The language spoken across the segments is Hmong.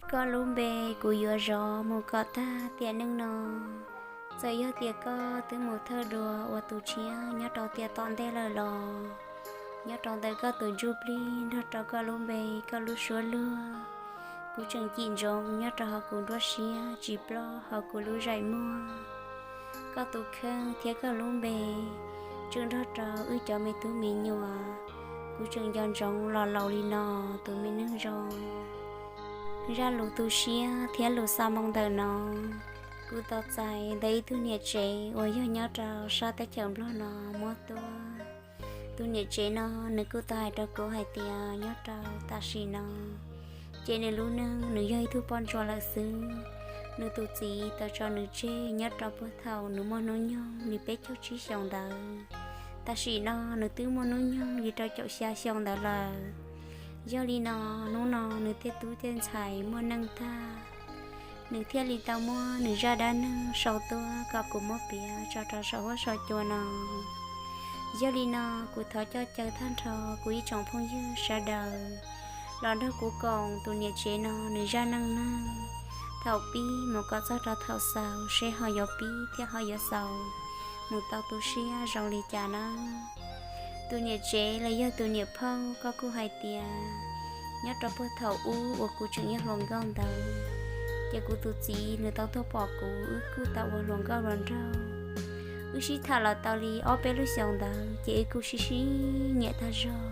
Koj lub npe kuv yuav zov mus kom tag tiam neej no. Txawm yog tias koj twb mus thawj dua ua tus tshiab nyob rau tiam tom ntej lawm los, nyob rau ntawm koj tus ntsuj plig nrog rau koj lub npe, koj lub suab luag, kuv tseem cim ntsoov nyob rau hauv kuv nruab siab tsis ploj hauv kuv lub zaim muag. Koj tus kheej thiab koj lub npe tseem nrog rau wb cov me tub me nyuam. Kuv tseem nco ntsoov los laus li no, tus me neeg zoo. Zaj lus tu siab thiab lus xa moo ntawm no, kuv tau txais ntawm ib tug niam tsev uas yog nyob rau sab teb chaws Nplog no muab tuaj. Tus niam tsev no nws kuj tau hais rau kuv hais tias nyob rau tam sim no ces nws lub neej nws yog ib tug poj ntsuam lawm xwb. Nws tus txiv tau tso nws tseg nyob rau puag thaum nws muaj hnub nyoog li peb caug tsib xyoos ntawd. Tam sim no nws twb muaj hnub nyoog li rau caum xya xyoo ntawd lawm. Yog li no, hnub no nws tej tub tej ntxhais muaj neej tag, nws thiaj li tau muab nws zaj dab neeg sau tuaj kom kuv muab piav tso rau saum huab saum cua no. Yog li no, kuv thov coj caw tag nrho kuv ib tsoom phooj ywg sawv daws los nrog kuv koom tus niam tsev no nws zaj neej neeg thaum pib mus kom txog rau thaum xaus seb ho yuav pib thiab ho yuav xaus mus tau tu siab zoo li cas nawb. Tus niam tsev los yog tus niam phauj, koj kuj hais tias nyob rau puag thaum ub uas kuv tseem yog hluas nkauj ntawd, ces kuv tus txiv nws tau tuaj pom kuv, wb kuj tau ua hluas nkauj hluas nraug. Wb sib tham los tau li ob peb lub xyoos ntawd ces wb kuj sib sib nyiam tag zog.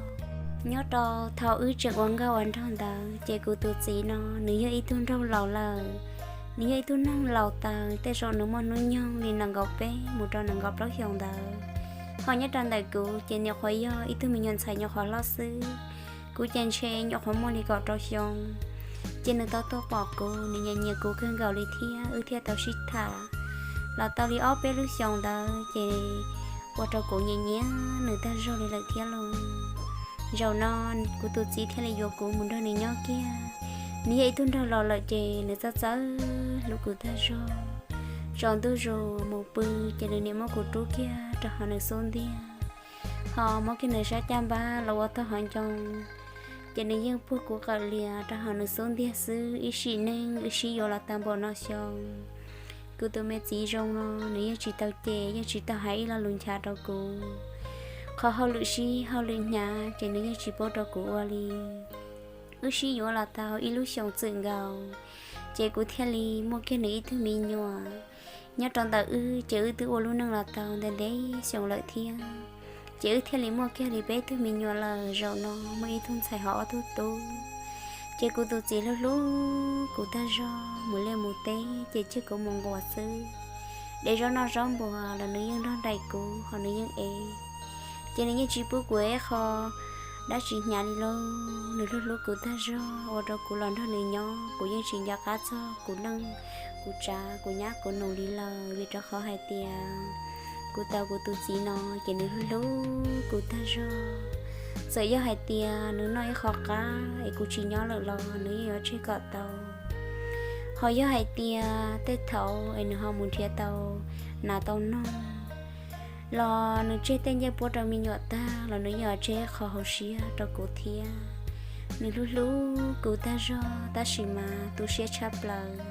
Nyob rau thaum wb tseem ua nkauj ua nraug ntawd ces kuv tus txiv no nws yog ib tug nraug laus lawm. Nws yog ib tug neeg laus taws, tej zaum nws muaj hnub nyoog li nees nkaum peb mus rau nees nkaum plaub xyoos ntawd. Ho nyob rau ntawm kuv ces nyuam qhuav yog ib tug me nyuam ntxhais nyuam qhuav hlob xwb. Kuv ces ntshe nyuam qhuav muaj li kaum rau xyoo. Ces nws tau tuaj pom kuv, nws nyiam nyiam kuv kawg nkaus li thiab wb thiaj tau sib tham los tau li ob peb lub xyoos ntawd ces ua rau kuv nyiam nyiam nws tag zog li lawm thiab lauj. Zaum no kuv tus txiv thiaj li yuav kuv mus nrog nws nyob kiag. Nws yog ib tug nraug laus lawm ces nws txawj txawj hlub kuv tag zog. Tsaus ntuj zus mus pw ces nws niam muab kuv rub kiag rau hauv nws xub ntiag, ho muab kiag nws sab caj npab los ua tag hauv ncoo, ces nws yeej puag kuv qawm lias rau hauv nws xub ntiag xwb. Ib sim neej wb sib yuav los tau npaum no xyoo. Kuv tus me txiv zoo no nws yeej tsis tau cem, yeej tsis tau hais ib lo lus nchav rau kuv. Qhov hauj lwm sib hauj lwm hnyav ces nws yeej tsis pub rau kuv ua li. Wb sib yuav los tau ib lub xyoos txwm nkaus, ces kuv thiaj li muaj kiag nws ib tug me nyuam. Nyob rau ntawm wb ces wb twb ua lub neej los tau ntev ntev xyoo lawm thiab, ces wb thiaj li muaj kiag li peb tug me nyuam lawm. Zaum no muaj ib tug ntxhais ho ob tug tub. Ces kuv tus txiv hlub hlub kuv tag zog, mus liaj mus teb ces cia kuv mus nquas xwb. Dev zaub noj zaub npuas los nws yeej nrog nraim kuv ho nws yeej ev. Ces nws yeej tsis pub kuv ev qho dab tsi hnyav li lauj. Nws hlub hlub kuv tag zog ua rau kuv los nrog nws nyob kuv yeej tsis nco qab txog kuv neej, kuv tsav, kuv nyab kuv nus li lawm, vim rau qhov hais tias kuv tau kuv tus txiv no ces nws hlub hlub kuv tag zog. Txawm yog hais tias nws noj ib qho qab es kuv tsis nyob lawm los nws yeej yuav tseg kom tau. Ho yog hais tias tej thaum es nws ho mus nrhiav tau nas tau noog los nws tseg tej ncej puab rau me nyuam tag los nws yeej yuav tseg qhov hauv siab rau kuv thiab. Nws hlub hlub kuv tag zog tab sis mas tu siab tshaj plaws.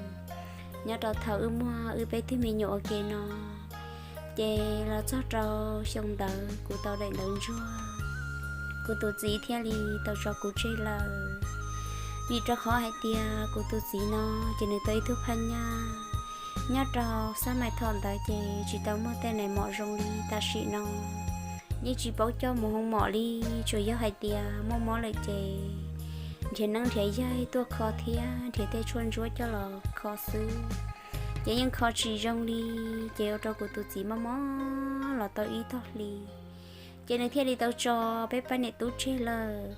Nyob rau thaum wb muaj wb peb tug me nyuam ua ke no ces los txog rau xyoo ntawd kuv tau daim ntawv ntsuag, kuv tus txiv thiaj li tau tso kuv tseg lawm. Vim rau qhov hais tias kuv tus txiv no ces nws tau ib tug phab nyaj. Nyob rau xab mais thaum ntawd ces tsis tau muaj tej nais mom zoo li tam sim no, yeej tsis paub coj mus hoo mom li. Tsuas yog hais tias muaj mob lawm ces nrhiav neeb nrhiav yaig tuaj kho thiab nrhiav tej tshuaj ntsuab coj los kho xwb, ces yeej kho tsis zoo li. Ces ua rau kuv tus txiv mob mob los tau ib tog hli, ces nws thiaj li tau tso peb pab niam tub tseg lawm.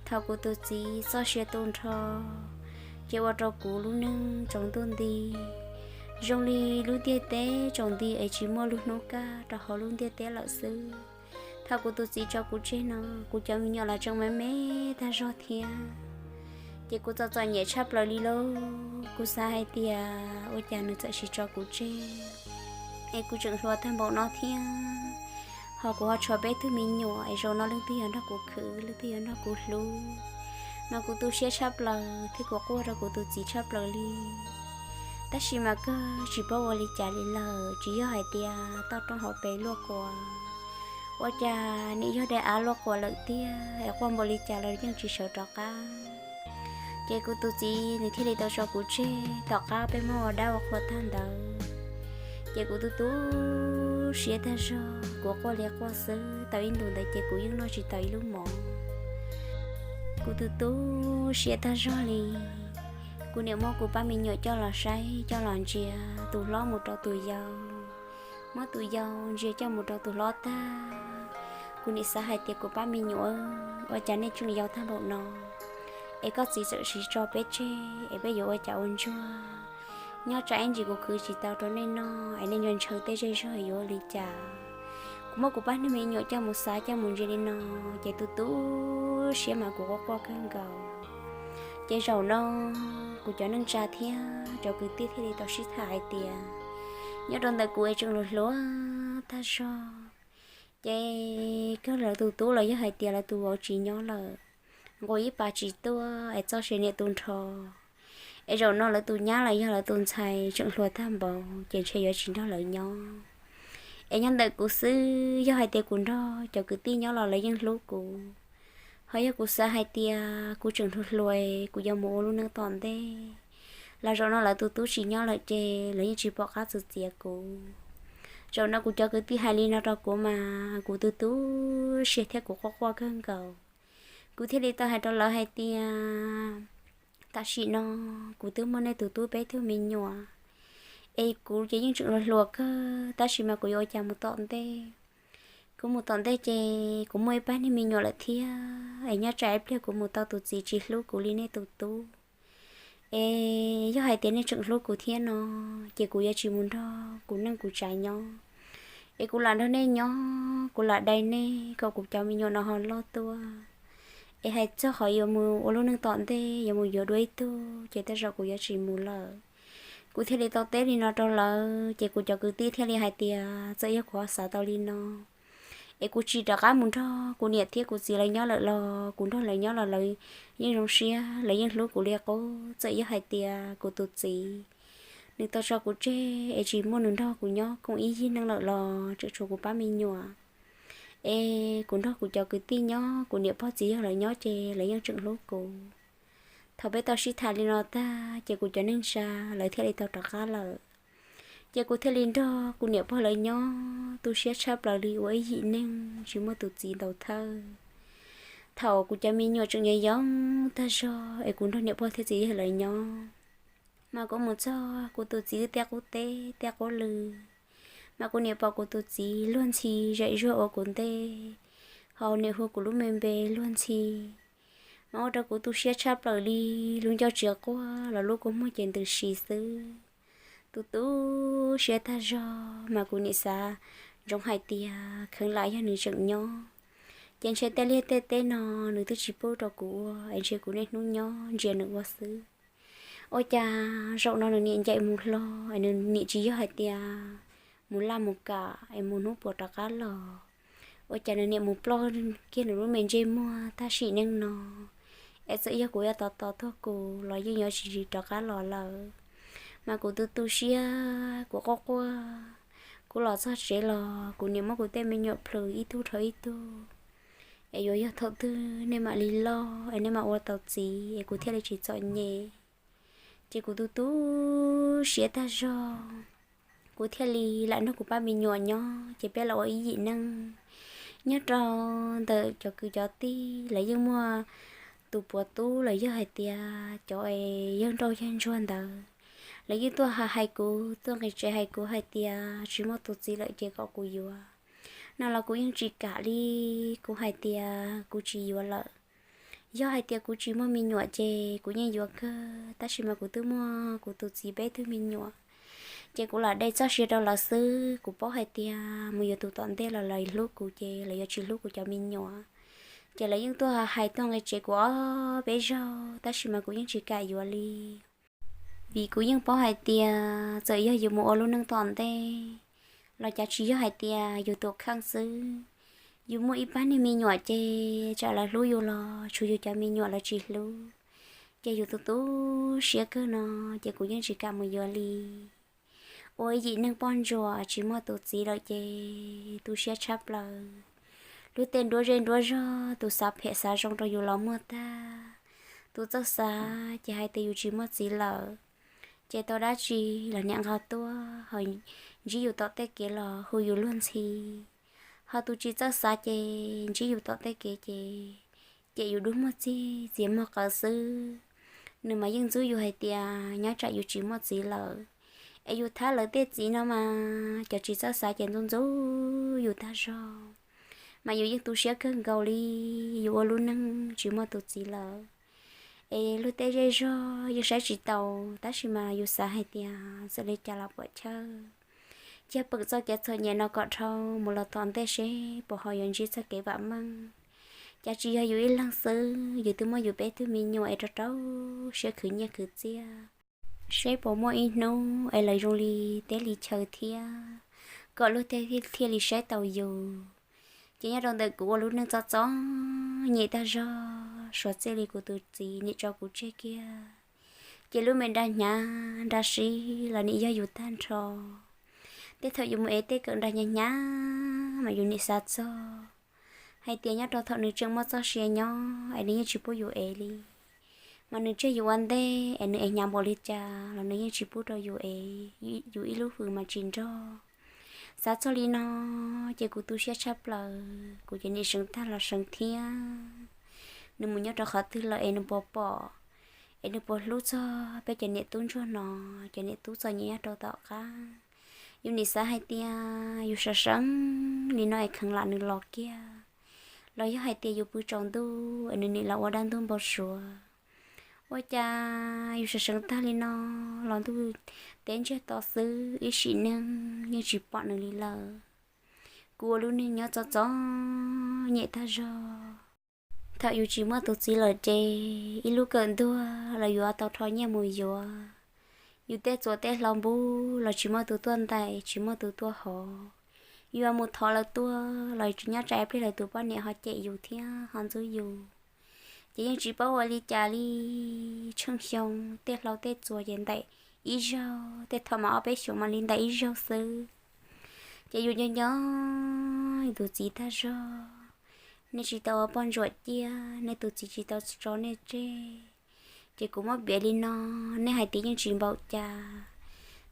Thaum kuv tus txiv txoj sia tu nrho, ces ua rau kuv lub neej tsaus ntuj nti, zoo li lub ntiaj teb tsaus nti es tsis muaj lub hnub kaj rau hauv lub ntiaj teb lawm xwb. Thaum kuv tus txiv tso kuv tseg no, kuv cov me nyuam los tseem me me tag zog thiab. Ces kuv txom txom nyem tshaj plaws li lauj. Kuv xav hais tias ua cas nws txawm sis tso kuv tseg es kuv tseem hluas tag npaum no thiab, ho kuv ho tshuav peb tug me nyuam es zaum no leej twg yuav nrog kuv khwv, leej twg yuav nrog kuv hlub. Mas kuv tu siab tshaj plaws thiab kuv quaj rau kuv tus txiv tshaj plaws li. Tab sis mas kawg tsis paub ua li cas li lawm, tsis yog hais tias toj roob hauv pes luaj quas, ua cas nim yog daim av luaj quas lawm tiag es quaj npaum li cas los yeej tsis sawv rov qab. Ces kuv tus txiv nws thiaj li tau tso kuv tseg, tom qab peb muab ua dab ua qhua tag ntawd, ces kuv tu tu siab tag zog, kuv quaj li quaj xwb. Tau ib ntus ntawd ces kuv yeej noj tsis tau ib lub mov. Kuv tu tu siab tag zog li. Kuv niam muab kuv pab me nyuam coj los saib coj los ntsia, tus hlob mus rau tus yau, muab tus yau ntsia coj mus rau tus hlob tag. Kuv niam xav hais tias, kuv pab me nyuam, ua cas nej tseem yau tag npaum no es koj txiv txawm siv tso peb tseg es peb yuav ua cas ua ntsuag? Nyob tsam ib ntsis kuv khwv tsis tau rau nej noj es nej nco ntshaw tej zej zog yuav ua li cas? Kuv muab kuv pab niag me nyuam coj mus xav coj mus ntsia li no, ces tu tu siab mas kuv quaj quaj kawg nkaus. Ces zaum no kuv cov neej tsa thiab cov kwv tij thiaj li tau sib tham hais tias, nyob rau ntawm kuv es tseem hluas hluas tag zog, ces kawg lawv tus tub los yog hais tias lawv tus vauv tsis nyob lawm, nqus ib pas tsis tuaj es txoj sia niam tu nrho, es zaum no lawv tus nyab los yog lawv tus ntxhais tseem hluas tag npaum ces ntshe yuav tsis nrog lawv nyob. Es nyob ntawm kuv xwb, yog hais tias kuv nrog cov kwv tij nyob los lawv yeej hlub kuv. Ho yog kuv xav hais tias kuv tseem hluas hluas, kuv yuav mus ua lub neej tom ntej, los zaum no lawv tus tub tsis nyob lawm ces lawv yeej tsis pom qab txwv txiav kuv. Zaum no kuv cov kwv tij hais li no rau kuv mas kuv tu tu siab thiab kuv quaj quaj kawg nkaus. Kuv thiaj li tau hais rau lawv hais tias, tam sim no kuv twb muaj nej tus tub peb tug me nyuam, es kuv ces yeej tseem hluas hluas kawg, tab sis mas kuv yuav ua cas mus tom ntej? Kuv mus tom ntej ces kuv muaj ib pab niag me nyuam lawm thiab, es nyob tsam ib pliag kuv mus tau tus txiv tsis hlub kuv li nej tus tub. Es yog hais tias nej tseem hlub kuv thiab no, ces kuv yuav tsis mus nrog kuv neej kuv tsav nyob, es kuv lam nrog nej nyob, kuv lam dai nej kom kuv cov me nyuam no ho loj tuaj. Es hais txog qhov yuav mus ua lub neej tom ntej, yuav mus yuav dua ib tug, ces tej zaum kuv yuav tsis mus lawm. Kuv thiaj li tau teb li no rau lawv, ces kuv cov kwv tij thiaj li hais tias, txawm yog kuv ho xav tau li no, es kuv tsis rov qab mus nrog kuv niam thiab kuv txiv lawv nyob lawm los kuv nrog lawv nyob los lawv yeej zoo siab, lawv yeej hlub kuv li qub. Txawm yog hais tias kuv tus txiv nws tau tso kuv tseg es tsis muaj nws nrog kuv nyob koom ib yig neej lawm los tseem tshuav kuv pab me nyuam, es kuv nrog kuv cov kwv tij nyob, kuv niam pog txiv yawg lawv nyob ces lawv yeej tseem hlub kuv. Thaum peb tau sib tham li no tag ces kuv cov neej tsa lawv thiaj li tau rov qab lawm. Ces kuv thiaj li nrog kuv niam pog lawv nyob tu siab tshaj plaws li ua ib yim neeg tsis muaj tus txiv ntaus thawj. Thaum kuv cov me nyuam tseem yau yau tag zog es kuv nrog niam pog thiab txiv yawg lawv nyob, mas kuv mus txog kuv tus txiv wb tiaj qub teb tiaj qub lw, mas kuv niam pom kuv tus txiv luag ntxhi zem zuag ua kuv ntej, ho niam hu kuv lub me npe luag ntxhi, mas ua rau kuv tu siab tshaj plaws li. Lub ncauj tsis quaj los lub kua muag ces ntws si xwb. Tu tu siab tag zog, mas kuv niam xav ntsoov hais tias kheev lam yog nws tseem nyob, ces ntshe tej liaj tej teb no nws twb tsis pub rau kuv ua, es ntshe kuv niaj hnub nyob ntsia nws ua xwb. Ua cas zaum no nws niam ncaim mus hlo, es nws niam tsis yog hais tias mus laj mus kam es mus hnub puas rov qab los. Ua cas nws niam mus ploj kiag nws lub me ntsej muag tag sim neej no, es txawm yog kuv yuav tos tos tuag kuv los yeej yuav tsis rov qab los lawm. Mas kuv tu tu siab, kuv quaj quaj. Kuv los txog tsev los kuv niam muab kuv tej me nyuam plhws ib tug dhau ib tug, es yuav yog thaum twg nej mam li loj es nej mam ua tau txiv es kuv thiaj li tsis txom nyem. Ces kuv tu tu siab tag zog, kuv thiaj li lam nrog kuv pab me nyuam nyob, ces peb los ua ib yim neej. Nyob rau ntawm cov kwv cov tij, lawv yeej muaj tus puav tub los yog hais tias cov es yawg nrauj yawg ntsuag ntawd, lawv yeej tuaj hais kuv, tuaj nqis tsev hais kuv hais tias tsis muaj tus txiv lawm ces kom kuv yuav. No los kuv yeej tsis kam li, kuv hais tias kuv tsis yuav lawm. Yog hais tias kuv tsis muaj me nyuam ces kuv yeej yuav kawg, tab sis mas kuv twb muaj kuv tus txiv peb tug me nyuam, ces kuv lam dai txoj sia rau lawv xwb. Kuv paub hais tias mus yuav tus tom ntej los lawv hlub kuv ces lawv yuav tsis hlub kuv cov me nyuam. Ces lawv yeej tuaj hais tuaj nqis tsev kuv ob peb zaug, tab sis mas kuv yeej tsis kam yuav li. Vim kuv yeej paub hais tias txawm yog yus mus ua lub neej tom ntej los cas tsis yog hais tias yus tus kheej xwb, Yus muaj ib pab niag me nyuam ces tsam lawv hlub yus los tshuav yus cov me nyuam lawv tsis hlub, ces yus tu tu siab kawg no, ces kuv yeej tsis kam mus yuav li. Ua ib yim neeg poj ntsuam tsis muaj tus txiv lawm ces tu siab tshaj plaws. Lub tej nruab zej nruab zog, tus xav phem xav zoo rau yus los muaj tag, tus txawj xav ces hais tias yus tsis muaj txiv lawm, ces tau dab tsi los niam nqa tuaj, ho ntsib yus tom tej kev los hu yus luag ntxhi. Ho tus tsis txawj xav ces ntsib yus tom tej kev ces cem yus dub muag txig txiav muag qawv xwb. Nws mas yeej ntxub yus hais tias nyob tsam yus tsis muaj txiv lawm, es yus thab lawv tej txiv no mas cov tsis txawj xav ces ntxub ntxub yus tag zog. Mas yus yeej tu siab kawg nkaus li, yus ua lub neej tsis muaj tus txiv lawm, es luag tej zej zog yeej saib tsis taus, tab sis mas yus xav hais tias txawm li cas los puam chawj, cia pem txoj kev txom nyem no kom dhau mus los tom ntej seb puas ho yuav ntsib txoj kev vam meej. Cas tsis yog yus ib leeg xwb, yus twb muaj yus peb tug me nyuam es rau rau siab khwv nyiaj khwv txiaj, seb puas muaj ib hnub es lawv zoo li teb li chaw thiab, kom luag tej thiaj li saib taus yus. Ces nyob rau ntawm kuv ua lub neej txom txom nyem tag zog, suav txij li kuv tus txiv nim tso kuv tseg kiag, ces lub me nra hnyav nra sib los nim yog yus tag nrho. Tej thaum yus mus ev tej kawm nra hnyav hnyav mas yus nim xav txog hais tias nyob rau thaum nws tseem muaj txoj sia nyob es nws yeej tsis pub yus ev li, mas nws tseg yus ua ntej es nws ev hnyav npaum li cas los nws yeej tsis pub rau yus ev, yus ib lub hws mas tsis nrog. Xav txog li no ces kuv tu siab tshaj plaws, kuv ces nim seev tag los seev thiab. Nws mus nyob rau qhov twg lawm es nws puas pom, es nws puas hlub txog peb cov niam tub ntsuag no, cov niam tub txom nyem nyob rau tom qab. Yus nim xav hais tias yus seev seev li no es kheev lam nws los kiag, los yog hais tias yus pw tsaus ntuj es nws nim los ua dab ntub npau suav. Ua cas yus seev seev tag li no los ntuj teb ntsiag to xwb, ib sim neej yeej tsis pom nws li lawm. Kuv ua lub neej nyob txom txom nyem tag zog. Thaum yus tsis muaj tus txiv lawm ces ib lub kawm ntuag los yuav tau rho nyiaj mus yuav. Yus tej txuas tej hlau npub los tsis muaj tus tuaj ntais, tsis muaj tus tuaj hov. Yus yuav mus thov lawv tuaj los nyob tsam ib pliag lawv tus poj niam ho cem yus thiab ho ntxub yus. Ces yeej tsis paub ua li cas li, tsheej xyoo tej hlau tej txuas ces ntais ib zaug, tej thaum mas ob peb xyoos mam li ntais ib zaug xwb. Ces yus nco nco tus txiv tag zog, nej tsis tau ua poj ntsuam ciaj, nej tus txiv tsis tau tso nej tseg. Ces kuv muab piav li no, nej hais tias yeej tsis npaum cas,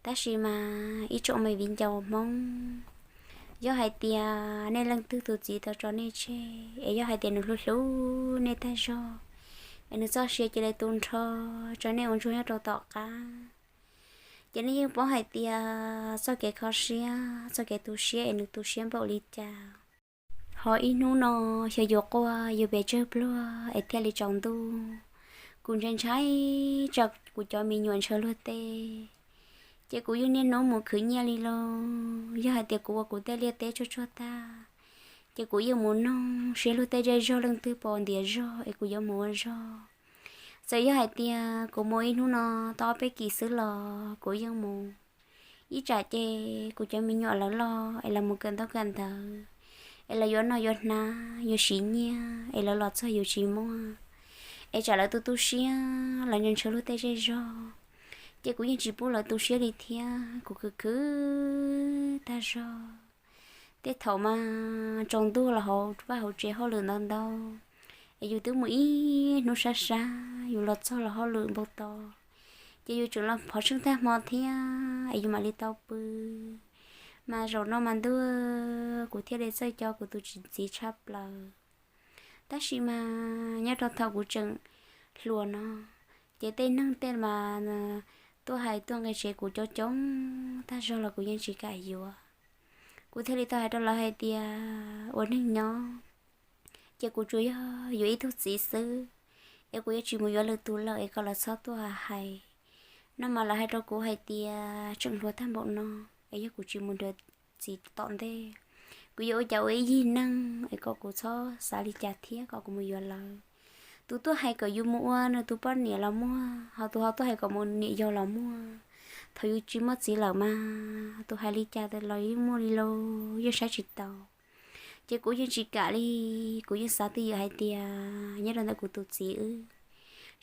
tab sis mas ib tsoom me viv ncaus Hmoob, yog hais tias nej leej twg tus txiv tau tso nej tseg es yog hais tias nws hlub hlub nej tag zog, es nws txoj sia cia li tu nrho tso nej ua ntsuag nyob rau tom qab, ces nej yeej paub hais tias txoj kev kho siab, txoj kev tu siab es nws tu siab npaum li cas. Ho ib hnub no xyov yuav quaj yuav pes tsawg pluag es thiaj li tsaus ntuj. Kuv ntshai ntshai tsam kuv cov me nyuam ntshaw luag tej, ces kuv yeej niaj hnub mus khwv nyiaj li lauj. Yog hais tias kuv ua kuv tej liaj teb tsuag tsuag tag, ces kuv yeej mus noog seb luag tej zej zog leej twg puas ntiav zog es kuv yuav mus ua zog. Txawm yog hais tias kuv mus ib hnub no tau ob peb kis xwb los kuv yeej mus. Ib tsam ces kuv cov me nyuam lawv loj es lawv mus kawm ntaub kawm ntawv, es lawv yuav noj yuav hnav yuav siv nyiaj es lawv los txog yus tsis muaj, es tsam lawv tu tu siab lawv ntshaw ntshaw luag tej zej zog, ces kuv yeej tsis pub lawv tu siab li thiab. Kuv khwv khwv tag zog. Tej thaum mas tsaus ntuj los hauv vaj hauv tsev hauj lwm ntau ntau, es yus twb mus ib hnub sab sab yus los txog los hauj lwm npau taws, ces yus tseem los phov tsheej tag hmo thiab es yus mam li tau pw. Mas zaum no mas ntuj, kuv thiaj li txawj cov kuv tus txiv tshaj plaws. Tab sis mas nyob rau thaum kuv tseem hluas no, ces tej neeg tej mas tuaj hais tuaj nqis tsev kuv coob coob tag zog los kuv yeej tsis kam yuav. Kuv thiaj li tau hais rau lawv hais tias ua neeg nyob ces kuv tsuas yog yuav ib tug txiv xwb, es kuv yuav tsis mus yuav lwm tus lawm es kom lawv txhob tuaj hais. No mas lawv hais rau kuv hais tias tseem hluas tag npaum no, es yog kuv tsis mus nrhiav txiv tom ntej, kuv yuav ua cas ua ib yig neeg, es kom kuv txhob xav li cas thiab kom kuv mus yuav lawv. Tus tuaj hais kom yus mus ua nws tus poj niam los muaj, ho tus ho tuaj hais kom mus niam yau los muaj. Thaum yus tsis muaj txiv lawm mas tus hais li cas los yeej muaj li lauj, yeej saib tsis taus. Ces kuv yeej tsis kam li, kuv yeej xav twj ywm hais tias nyob rau ntawm kuv tus txiv wb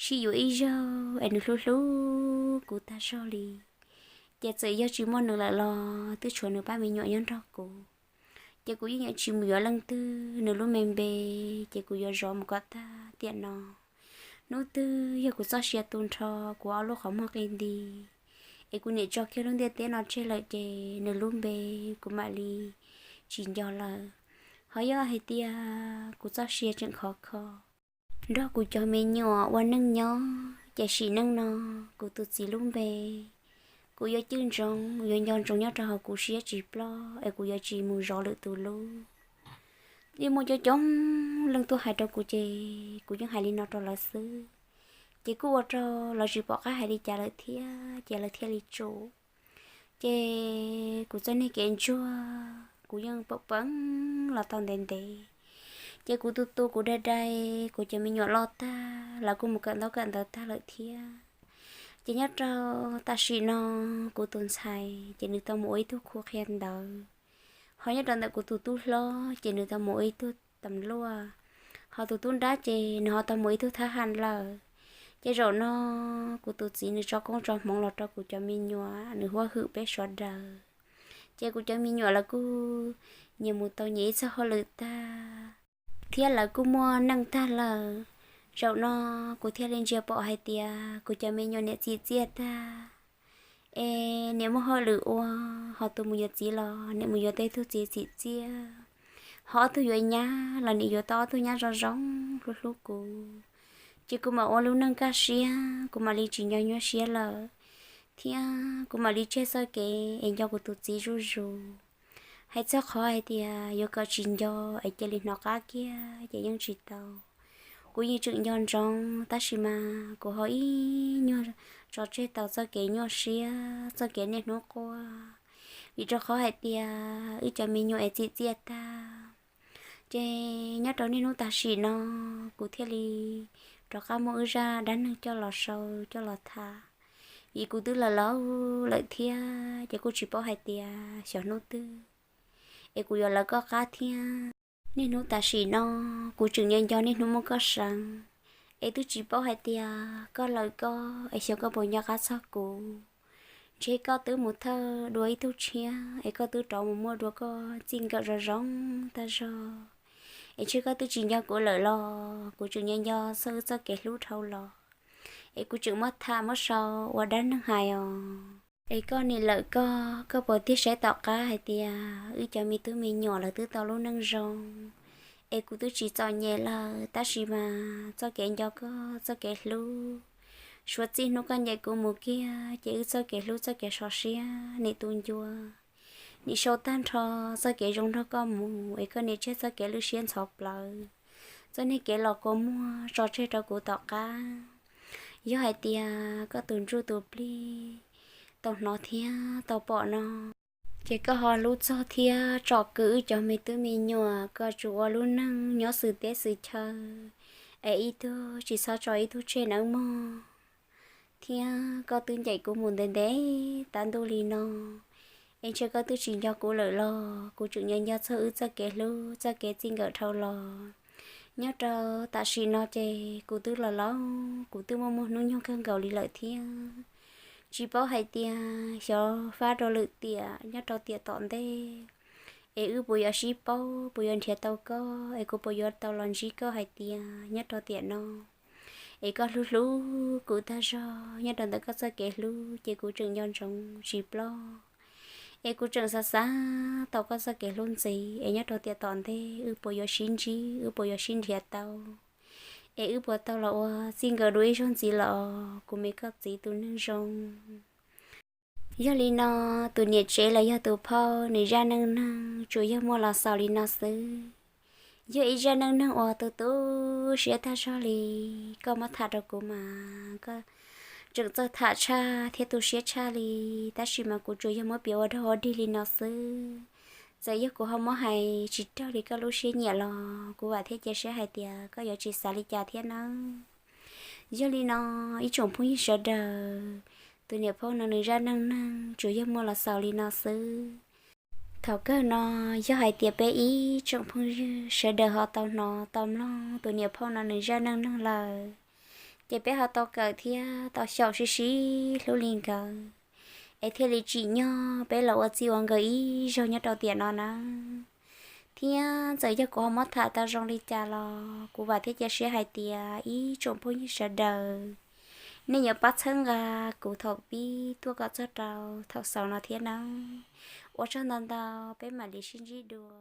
sib yuav ib zaug es nws hlub hlub kuv tag zog li, ces txawm yog tsis muaj nws lawm los twb tshuav nws pab me nyuam nyob nrog kuv. Ces kuv yeej yuav tsis mus yuav leej twg, nws lub me npe ces kuv yuav zov mus kom tag tiam no. Hnub twg yog kuv txoj sia tu nrho, kuv ob lub qhov muag qi nti, es kuv niam tso kiag lub ntiaj teb no tseg lawm ces nws lub npe kuv mam li tsis nco lawm. Ho yog hais tias kuv txoj sia tseem khov kho nrog kuv cov me nyuam ua neej nyob ces sim neej no kuv tus txiv lub npe kuv yuav cwj ntsoov, yuav nco ntsoov nyob rau hauv kuv siab tsis ploj es kuv yuav tsis mus zov lwm tus lub. Yeej muaj coob coob leej tuaj hais rau kuv ces kuv yeej hais li no rau lawv xwb. Ces kuj ua rau lawv tsis pom qab hais li cas lawm thiab ces lawv thiaj li tsum. Ces kuv txoj niag kev ntsuag kuv yeej pam peeb los tau ntev ntev. Ces kuv tu tu kuv dai dai, kuv cov me nyuam loj tag, lawv kuj mus kawm ntaub kawm ntawv tag lawm thiab. Ces nyob rau tam sim no kuv tus ntxhais ces nws tau mus ua ib tug khu qhia ntawv. Ho nyob rau ntawm kuv tus tub hlob ces nws tau mus ua ib tug tam luaj. Ho tus tub nrab ces nws ho tau mus ib tug thab ham lawm. Ces zaum no kuv tus txiv nws tso koob tso hmoov los rau kuv cov me nyuam, nws huab hwm peb sawv daws. Ces kuv cov me nyuam lawv kuj nyias mus tau nyias ib txoj hauj lwm tag, thiab lawv kuj muaj neej tag lawm. Zaum no kuv thiaj li ntsia pom hais tias kuv cov me nyuam niam txim txiaj tag, es niam muaj hauj lwm ua, ho tus mus yuav txiv los niam mus yuav tau ib tug txiv txim txiaj, ho ob tug yuav nyab los niam yuav tau ob tug nyab zoo zoo hlub hlub kuv. Ces kuv mam ua lub neej kaj siab, kuv mam li tsis nco nyuaj siab lawm, thiab kuv mam li tseg txoj kev es nco kuv tus txiv zuj zus. Hais txog qhov hais tias yuav kom tsis nco es cia li hnov qab kiag ces yeej tsis tau. Kuv yeej tseem nco ntsoov tab sis mas kuv ho ib nyuag tso tseg tau txoj kev nyuaj siab, txoj kev niaj hnub quaj, vim rau qhov hais tias wb cov me nyuam es txim txiaj tag. Ces nyob rau niaj hnub tam sim no kuv thiaj li rov qab muaj wb zaj dab neeg coj los sau coj los tham, vim kuv twb laus laus lawm thiab ces kuj tsis paub hais tias xyov hnub twg es kuv yuav lawv koj qab thiab. Niaj hnub tam sim no kuv tseem nco nco niaj hnub muab koj seev, es twb tsis paub hais tias koj lawm koj es xyov koj puas nco qab txog kuv. Ntshe koj twb mus thawj dua ib tug tshiab es koj twb rov mus muaj dua koj txij nkawm zoo zoo tag zog, es ntshe koj twb tsis nco kuv lawm los kuv tseem nco nco txog wb txoj kev hlub dhau los, es kuv tseem muab tham muab sau ua dab neeg hais os. Es koj nim lawm koj, koj puas tiag saib tom qab hais tias wb cov me tub me nyuam lawv twb tau lub neej zoo, es kuv twb tsis txom nyem lawm tab sis mas txoj kev nco koj txoj kev hlub, suav txij hnub koj ncaim kuv mus kiag ces wb txoj kev hlub txoj kev so siab nim tu ncua, nim sau tag nrho txoj kev zoo nrog koj mus es koj nim tseg txoj kev lwj siab ntxhov plawv, txoj niag kev los kua muag tso tseg rau kuv tom qab. Yog hais tias koj tus ntsuj tus plig tau hnov thiab tau pom no, ces koj ho hlub txog thiab tsom kwm wb cov me tub me nyuam kom tsum ua lub neej nyob xws teb xws chaw, es ib tug tsis txhob tso ib tug tseg nawb mog. Thiab koj twb ncaim kuv mus ntev ntev tav ntuj li no, es ntshe koj twb tsis nco kuv lawm los kuv tseem nco nco txog wb txoj kev hlub txoj kev txij nkawm dhau los. Nyob rau tam sim no ces kuv twb laus laus, kuv twb muaj muaj hnub nyoog kawg nkaus li lawm thiab. Tsis paub hais tias xyov fab rau lwm tiam nyob rau tiam tom ntej, es wb puas yuav sib paub, puas yuav nrhiav tau koj, es kuv puas yuav tau los ntsib koj hais tias nyob rau tiam no, es koj hlub hlub kuv tag zog nyob rau ntawm koj txoj kev hlub ces kuv tseem nco ntsoov tsis ploj. Es kuv tseem xav xav tau koj txoj kev hlub ntxiv, es nyob rau tiam tom ntej wb puas yuav sib ntsib, wb puas yuav sib nrhiav tau, es wb puas tau los ua txij nkawm dua ib zaug ntxiv los kuv me koj txiv tus neeg zoo. Yog li no, tus niam tsev los yog tus phauj nws zaj neej neeg tsuas yog muaj los xaus li no xwb. Yog ib zaj neej neeg uas tu tu siab tag zog li, koj muab tham rau kuv mas koj tseem txawj tham tshaj thiab tu siab tshaj li, tab sis mas kuv tsuas yog muab piav ua dog ua dig li no xwb. Txawm yog kuv ho muab hais tsis raug li koj lub siab nyiam los kuv vam thiab cia siab hais tias koj yuav tsis xav li cas thiab nawb. Yog li no, ib tsoom phooj ywg sawv daws, tus niam phauj no nws zaj neej neeg tsuas yog muaj los xaus li no xwb. Thaum kawg no, yog hais tias peb ib tsoom phooj ywg sawv daws ho tau hnov tau mloog tus niam phauj no nws zaj neej neeg lawm, ces peb ho tau kawm thiab tau xyaum sib sib hlub li nkawd, es thiaj li tsim nyog peb los ua txij ua nkawm ib zaug nyob rau tiam no nawb. Thiab txawm yog kuv ho muab tham tau zoo li cas los kuv vam thiab cia siab hais tias ib tsoom phooj ywg sawv daws nej yuav pab txhawb nqa kuv thaum pib tuaj kom txog rau thaum xaus no thiab nawb. Ua tsaug ntau ntau, peb mam li sib ntsib dua.